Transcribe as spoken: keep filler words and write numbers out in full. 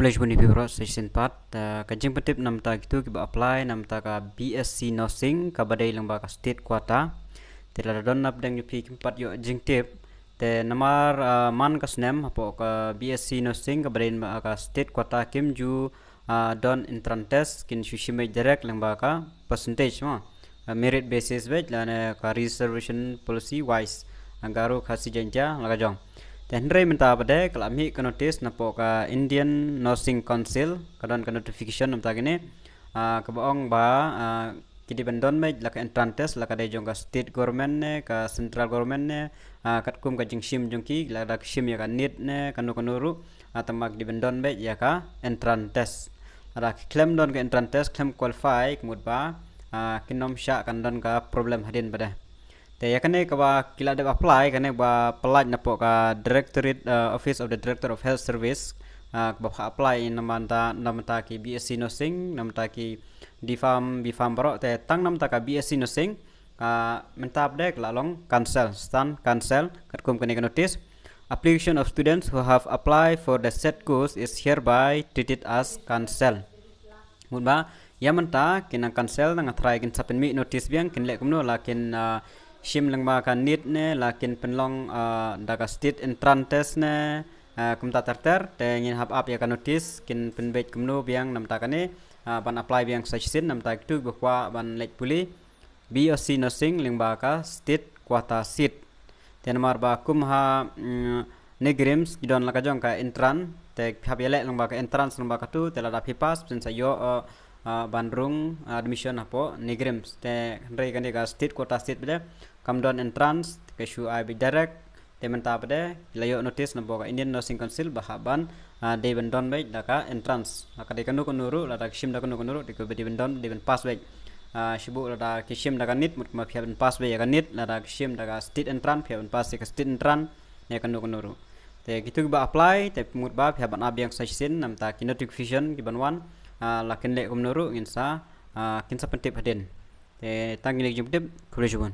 Khublei shibun ïa phi baroh sa shisien pat. Te ka jingpyntip namar ta kito kiba apply namar ta ka B S C Nursing kaba dei lyngba ka state quota. Te lada don napdeng jong phi kim pat ïoh jingtip, te namar, ah, man ka snem hapoh ka B S C Nursing kaba dei lyngba ka state quota kim ju, ah, don entrance test, kin shu shim direct lyngba ka percentage mo. Ah, merit basis beit lane ka reservation policy wise. Ah, Garo, Khasi, Jaiñtia la ka jong. Te hynrei mynta pat de ka la mih ka notice napoh ka Indian Nursing Council, ka don ka notification namar ta kine, ah, kaba ong ba, ah, ki dei ban don beit la ka entrance test, la ka dei jong ka state government ne ka central government ne, ah, katkum ka jingshim jong ki, lada ki shim ïa ka NEET ne kano kano ruh, ah, tangba ki dei ban don beit ïa ka entrance test. Lada ki khlem don ka entrance test, khlem qualify, ka mut ba, ah, kin ym shah kan don ka problem hadien pat de. Te ïa kane kaba ki la dep apply, kane ba pyllait napoh ka Directorate, ah, Office of the Director of Health Service, ah, kaba pha apply namar ta, namar ta ki B S C Nursing, namar ta ki D Pharm, B Pharm baroh, te tang namar ta ka B S C Nursing, ah, mynta pat de ka la long cancel, stand cancel, katkum kane ka notice. Application of students who have applied for the said course is hereby treated as cancel. Mut ba ïa mynta ki nang cancel, nang tharai kin sa pynmih notice biang, kin leh kumno, la kin, ah, shim lyngba ka NEET ne, la kin pynlong, ah, da ka state entrance test ne, ah, kumta ter ter, te ngin hap ap ïa ka notice, kin pynbeit kumno biang namar ta kane, ah, ban apply biang sa shisien namar ta kito ba kwah ban leit pule B S C Nursing lyngba ka state quota seat. Te namar ba kum ha, mm, NEIGRIHMS ki don la ka jong ka entrance, te hap ïaleh lyngba ka entrance lyngba katu, te lada phi pass phin sa ïoh, uh, uh, ban rung, uh, admission hapoh NEIGRIHMS. Te hynrei kane ka state quota seat pat de kam don entrance, te ka shu ai beit direct. Te mynta pat de la ïoh notice napoh ka Indian Nursing Council ba hap ban, ah, dei ban don beit da ka entrance. La ka dei kano kano ruh, lada ki shim da kano kano ruh, te ka dei ban don, dei ban pass beit. Ah, shibun lada ki shim da ka NEET, mut kumba phi hap ban pass beit ïa ka NEET, lada ki shim da ka state entrance, phi hap ban pass ïa ka state entrance ne kano kano ruh. Te kito kiba apply, te mut ba phi hap ban ap biang sa shisien namar ta ki notification ki ban wan, ah, la kin leh kumno ruh ngin sa, ah, kin sa pyntip hadien. Te tang kine ki jingpyntip, khublei shibun.